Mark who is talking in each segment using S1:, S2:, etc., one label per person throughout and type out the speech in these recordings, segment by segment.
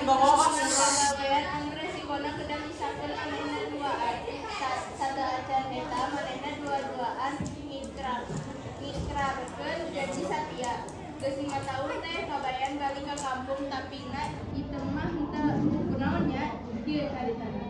S1: Kabayan anu resikona kedah misahkeun manehna duaan. Sateuacan eta manehna dua-duaan ngikrarkeun janji satia. Geus 5 taun teh Kabayan balik ka kampung, tapina Iteung mah henteu. Kunaon nya? Kieu caritana.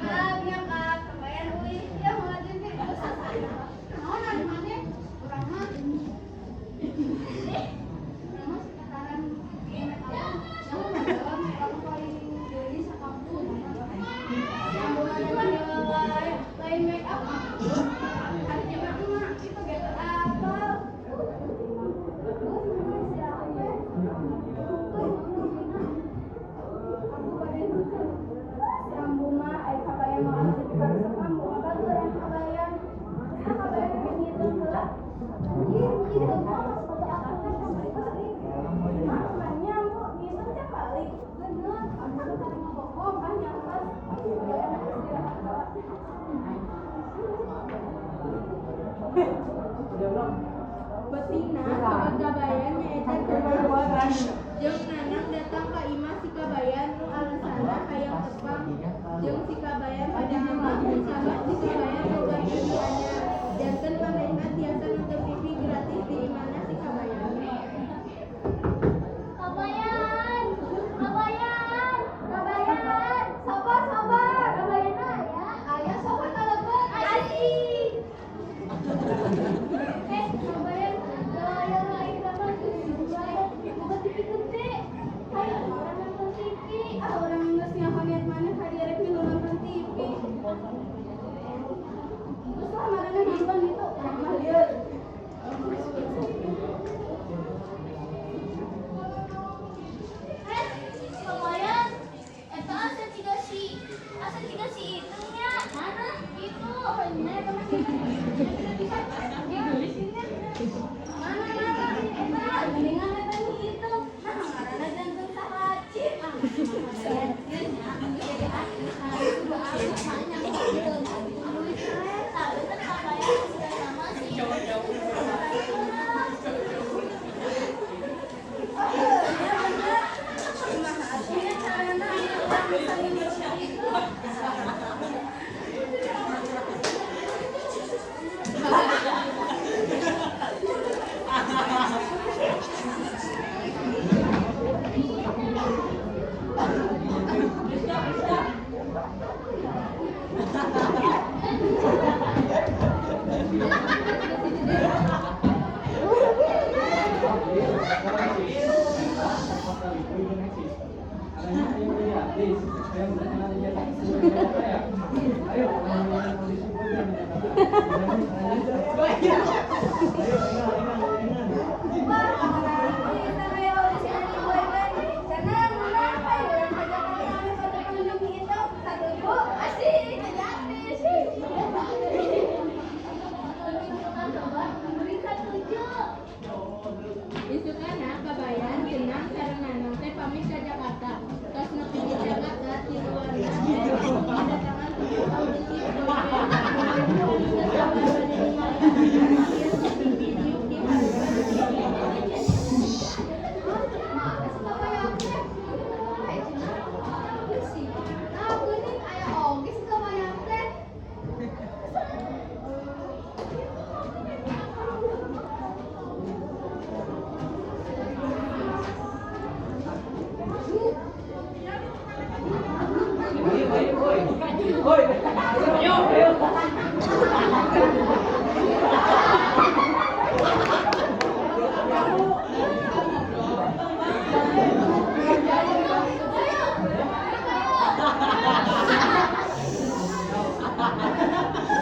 S2: Kak, ya Kak, Kabayan uih, ya mau TV terus. Naon ari maneh? Urang mah. Urang mah sekitaran make up. Yang meureun urang paling geulis sakampung. Lain lain make up mah. Hari mah emak itu gitu apal. Terus mana istirahat teh? Aku bade nutup. Si Ambu mah ai Kabayan mah jadi karesep Ambu apa yang Kabayan. Terus Kabayan pengen ngitung heula. Ih, ngitung mah sepatu aku teh kamari balik. Makanya Ambu ngitung teh balik. Bener, aku tuh tadi ngebohong kan yang pas Kabayan istirahat heula.
S1: Peutingna sobat Kabayan nyaeta Cenang jeung Nanang datang ka imah si Kabayan nu alesanna hayang tepang jeung si Kabayan, padahal mah sabab si Kabayan boga TV anyar, janten manehna tiasa nonton TV gratis di imahna si Kabayan.
S2: Kabayan, Kabayan, Kabayan, sabar, sabar. Kabayan aya, aya sok ka lebet. Asik. Eh, Kabayan, aya lain mah geus boga TV gede. Hayo urang nonton TV. Ah, urang geus nyaho niat maneh ka dieu rek milu nonton TV. Terus lah maraneh nonton itu, urang mah lieur.
S3: Eh, Kabayan, eta asa jiga si Iteung nya. Mana? Itu.
S2: Oh, nya eta mah sih. Mana mana eta geuningan eta nu hitung. Nah, ngaranna janten salacit. Ah, Kabayan ieu nya jadi artis kudu alus nya nyaho duit.
S3: Eta bener Kabayan sudah sama si Iteung.
S2: Oh, nya bener. Kumaha atuh nya carana anu urang bisa ngilu si itu? Wah, berarti eta aya audisi ani boyband. Cenah menang hayu urang hajakan kami patepang jeung itu. Satuju? Asik, jadi artis.
S3: Beri satuju.
S1: Isukana Kabayan, Cenang sareng Nanang teh pamit ka Jakarta. Tos nepi di Jakarta, tiluanna teh langsung ngadatangan tempat audisi boyband. Ambu anu teu sabar bade ningali audisina tiis teu diuk di hareupeun TV.
S2: Mana si Kabayan teh? Eh, cenah audisi. Nah, geuning aya oge si Kabayan teh.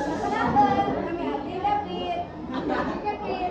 S2: Perkenalkan, kami Abdi David. Kami Kevin.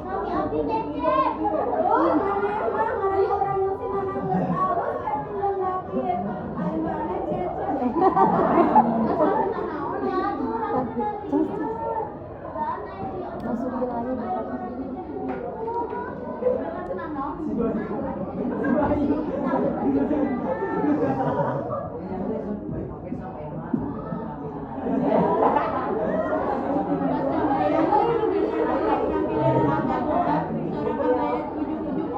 S3: Kami abdi Cecep.
S2: Oh, maneh mah ngaran urang yang si Nanang geus alus Kevin jeung David. Ari maneh Cecep.
S3: Asal naon ya tuh urang teh lieur. Dan aya di
S4: Masukin lagi
S3: aya urang teh
S1: Pas Kabayan jeung Nanang rek nyampirin mangga buka, sora Kabayan ujug-ujug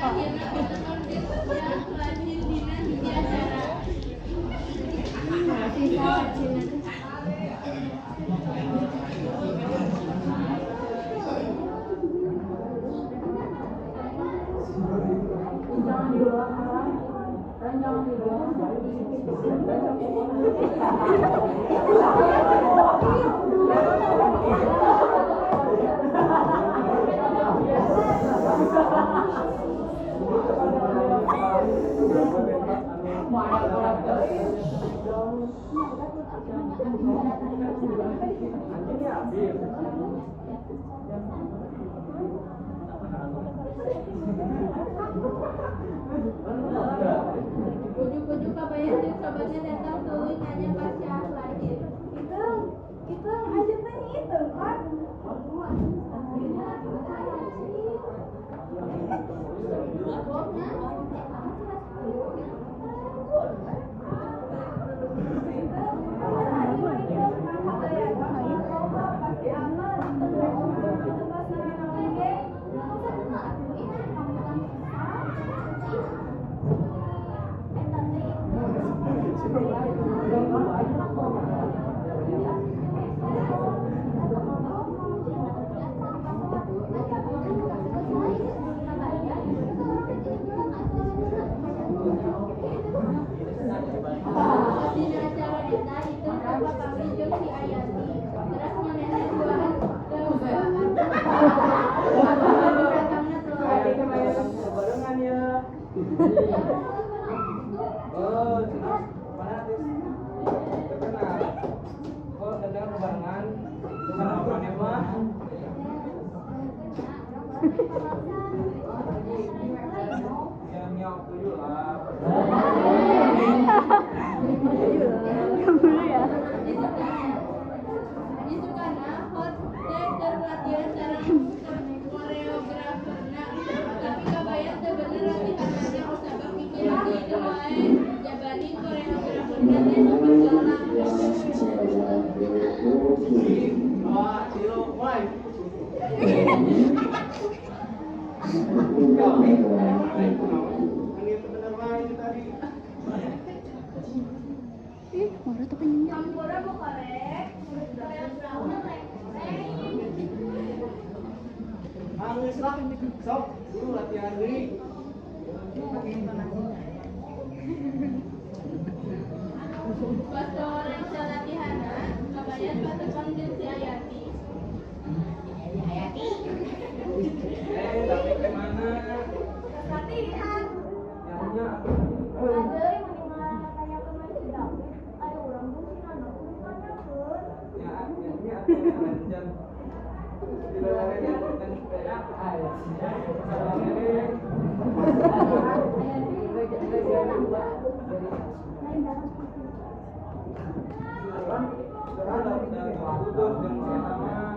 S1: akhirna patepang jeung Syah Lacin dina hiji acara. Ujug-ujug Kabayan jeung sobatna datang tuluy nanya ka Syah Lacin.
S2: Iteung, Iteung, anjeun teh Nyi Iteung kan? Pasti aman, itu pas naon ge.
S1: Pas dina acara eta Iteung teh papanggih jeung si Ayanti. Teras manehna duaan teu anu datangna telat.
S4: Barengan ya. Oh, mana artis terkenal. Oh, datang barengan. Sama mana mah? Ya miau tuyul lah.
S1: Isukana Hot teh keur latihan sareng koreograferna, tapi Kabayan teu bener latihanana kusabab mikiran si Iteung wae jabani koreograferna teh sok galak.
S4: Dua, tilu, mulai. Ini bener wae itu tadi.
S2: Hampura bu korek,
S4: Ah, geus lah. Sok, dulu latihan deui.
S1: Pas sore latihanna, Kabayan patepang jeung si Ayanti.
S4: Eh, tapi kemana?
S2: Latihan.
S4: Nyanyinya.
S2: Ada yang minimal tanya ke Mas David, ayo urang tuh si Nana kudu tanyakeun.
S4: Ya, nyanyinya atuh jam. Tidak ada dan sepeda. Putus jeung si eta mah.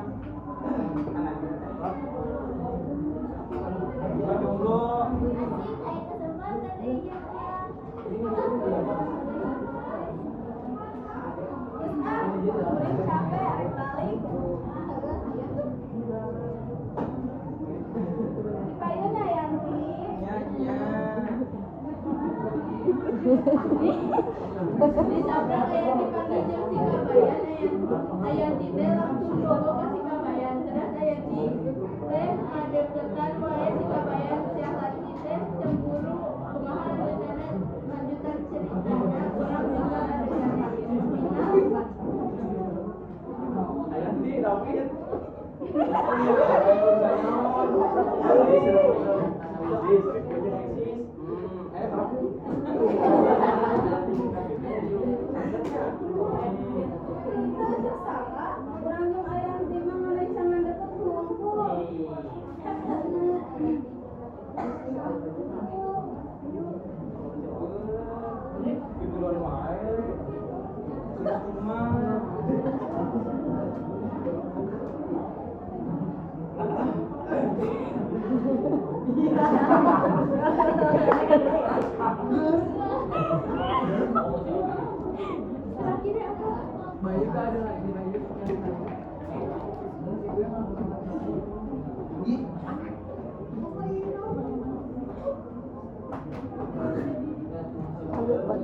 S4: Anak jomblo.
S2: Asik, aya kesempatan deui jeung urang. Geus ah, kuring capek arek balik. Dipayun ya Yanti.
S4: Nya.
S1: Disabrak Ayanti panggih jeung si Kabayan, Ayanti teh langsung bogo ka si Kabayan. Teras Ayanti teh ngadeukeutan wae si Kabayan. Syah Lacin teh cemburu. Kumaha lanjutan ceritana urang tinggal adeganna ieu. Final.
S4: Ayanti, David.
S2: Henteu cek saha, urang jeung Ayanti mah ngarencangan deket hungkul.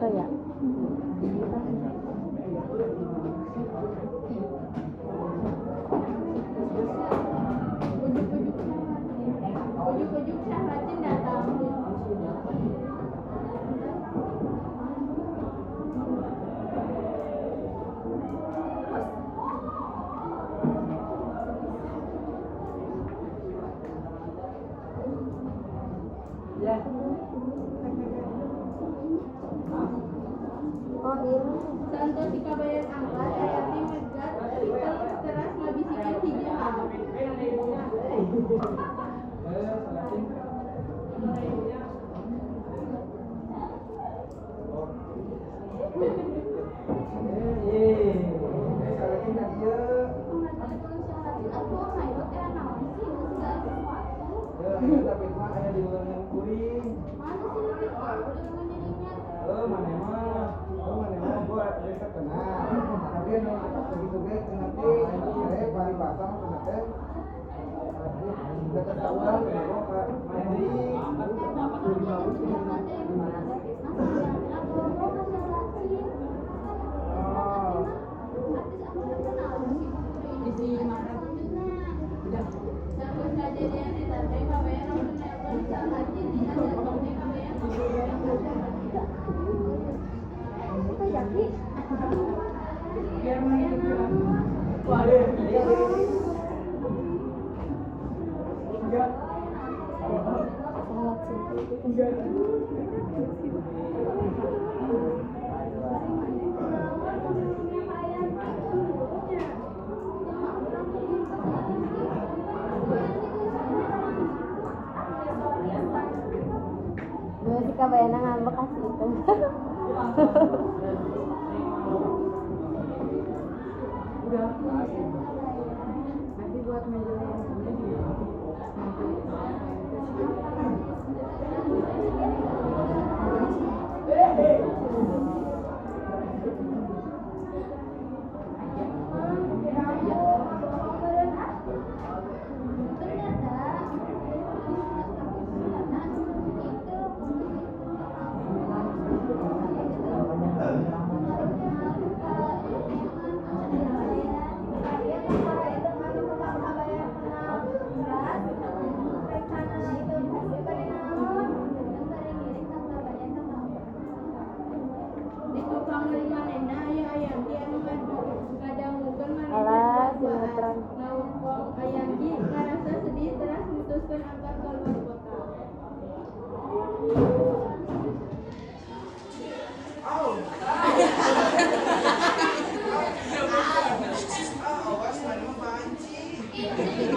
S3: Itu ya.
S1: Ujuk-ujuk ujuk-ujuk Syahracin datang.
S3: Oh ini.
S1: Saentos si Kabayan angkat, Ayanti megat Iteung teras ngabisikeun hiji hal.
S2: Telepon Syahracin atuh hayo teh naon sih segala sesuatu.
S4: Tapi mah aya di leungeun kuring.
S2: Mana sih lebih tahu dengan dirinya?
S4: Mana mah gua resep kenal.
S5: Tapi anu begitu ge teu ngerti, paribasa mah teu teh. Dekat ka urang teh gua ka mandi.
S1: Saenggeus kajadian eta teh Kabayan langsung nelpon Syahracin dina jantong teh Kabayan ngobrol ka Syahracin.
S3: Itu Jaki. Salah sih. Dulu si Kabayana ngambek kasih itu.
S6: Nanti buat meja yang ini.
S1: Di tukangan manehna aya Ayanti anu ngadangukeun manehna
S3: Alah,
S1: berduaan.
S3: sinetron.
S1: Ngawengkong Ayanti ngarasa sedih teras mutuskeun angkat kaluar kota.
S4: Awas mana mah banci.